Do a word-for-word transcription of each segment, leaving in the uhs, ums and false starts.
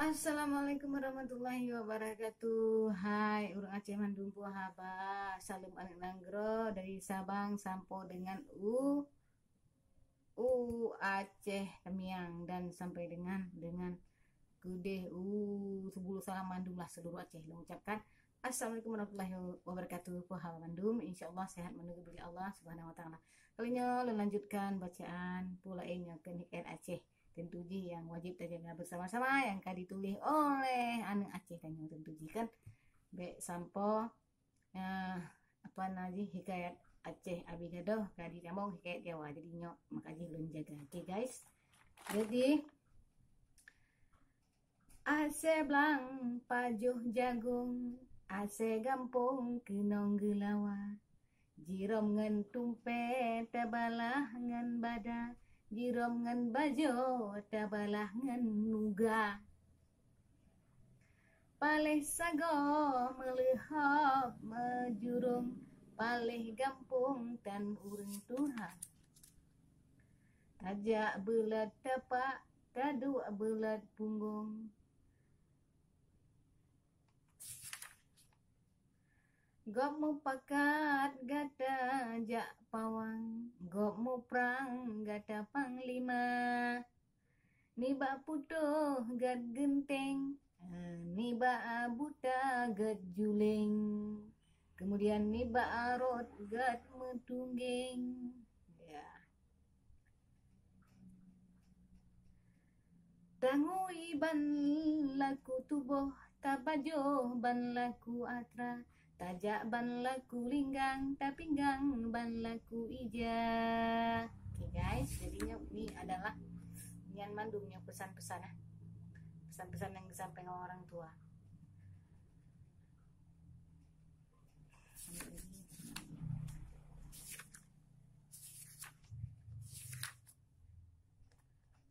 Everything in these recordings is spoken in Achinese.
Assalamualaikum warahmatullahi wabarakatuh. Hai, ureuëng Aceh mandum, peue haba? Saleuem aneuk nanggroe dari Sabang sampoe dengan u, u Aceh Tamiang dan sampai dengan, dengan keudeh u Subulu Salam mandum lah seluruh Aceh. Lôn ucapkan Assalamualaikum warahmatullahi wabarakatuh. Peue haba mandum? Insya Allah sehat meunurot bri Allah Subhanahu wa Taala. Kali nyoe lôn lanjutkan bacaan peue laén nyoe keu hikayat Aceh. Tentu jih nyang wajib tajaga bersama-sama nyang ka dituléh oleh aneuk Aceh tanyoe tentu jih kan. Bèk sampoe, ah, apa na jih, hikayat Aceh abéh gadoh ka ditamong hikayat Jawa. Jadi nyoe maka jih lôn jaga. Oke guys. Jadi, asèe blang pajoh jagong, asèe gampông keunong geulawa. Jirom ngon tumpée tabalah ngon bada, jirom ngon bajoe tabalah ngon nuga. Paléh sagoe meuleuhop meujurông, paléh gampông tan ureuëng tuha. Tajak beulot tapak, taduek beulot punggong. Gob mupakat gata jak pawang, gob muprang gata panglima. Nibak putôh gét geunteng, eh, nibak buta gét juléng. Kemudian nibak rot gét meutunggeng. Ya. Tangui ban laku tuboh, tabajoh ban laku atra, tajak ban laku linggang, tapinggang ban laku ija. Oke guys, jadinya ini adalah nyan mandum nyang pesan-pesan, eh. Pesan-pesan yang disampaikan orang tua.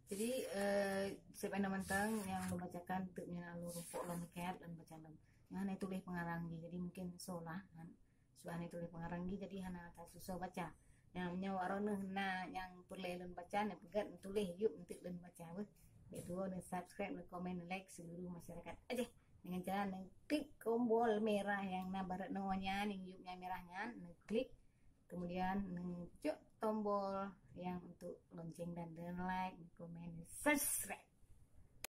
Jadi, eh, siapa nama mantong nyang lôn bacakan teuk nyan lôn rumpok lom ikat lôn baca lom. Nyan hana tuléh pengarang jih, jadi mungkin salah kan. Sebab hana tuléh pengarang jih, jadi hana tasusoe baca. Nyan nyoe waroe na nyang peureulée lôn baca, na peugét tuléh yup enteuk lôn baca beuh. Bèk tuwoe na subscribe, na komen, na like seluruh masyarakat Aceh. Dengan cara na klik tombol merah nyang na barat nyoe nyan, nyang yup nyang merah nyan, na klik. Kemudian na cok tombol nyang untuk lonceng dan, dan like, komen, subscribe.